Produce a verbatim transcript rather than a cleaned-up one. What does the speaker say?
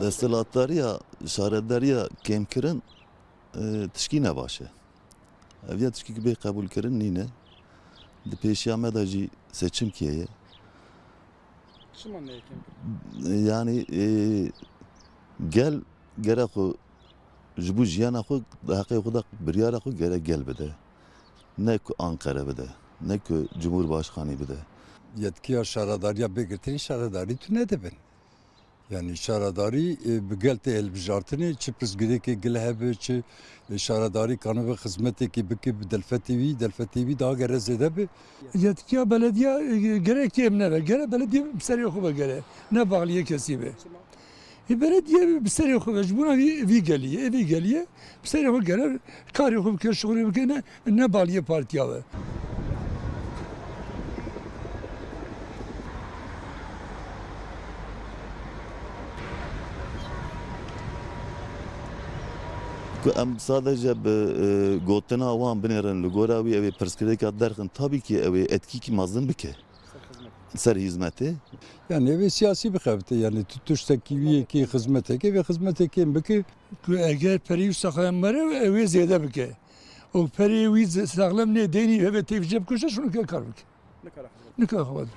Desthilatdariya şaredariya kêmkirin, e, tişkî ne baş e. Ev ya tişkî bê qebûlkirin nîne. Di pêşiya me de jî seçimkê ye. Çima neyê kêmkirin? Yani, e, gel gere xwe ji bo jiyana xwe, di heqê xwe de biryara xwe gere gel bide. Ne ku Anqere bide, ne ku Cumhurbaşkanî bide. Yetkiya şaredariya bê girtinî şaredarî tune dibin. Yani şaredarî, e, bi gel tê hilbijartinê, çi pirsgirêkê gil hebe, çi, e, şaredarî kanibe xizmetekê bike bi delfetê wî, delfetê wî daha gere zêde be. Yetkiya belediya, e, gere kêm nebe. Gere belediye bi serê xwe be gere. Ne bağliyê kesî be. E, belediye bi serê xwe ve ji bona vî, vî geliyê, vê geliyê bi serê xwe gere karê xwe bike, şixulê bike, ne, ne baliyê partiya ve. Ku em sadece bi, e, gotina wan binêrin, li gora wî ew ê pirsgirêka derxin, tabii ki ew ê etkîkî mezin bike. Ser hizmetê. Yani ev ê siyasî bixebite, yani tu tiştekî wî yekê xizmetekê vê xizmetekê bike. Ku eger perî wisa xwe mere, ew ê zêde bike. Û perê wî ze-, saxlem nê, deynî heve têv ceb kuşe, şunu ke kar bike. Nikare xizmet. Nikare xizmet.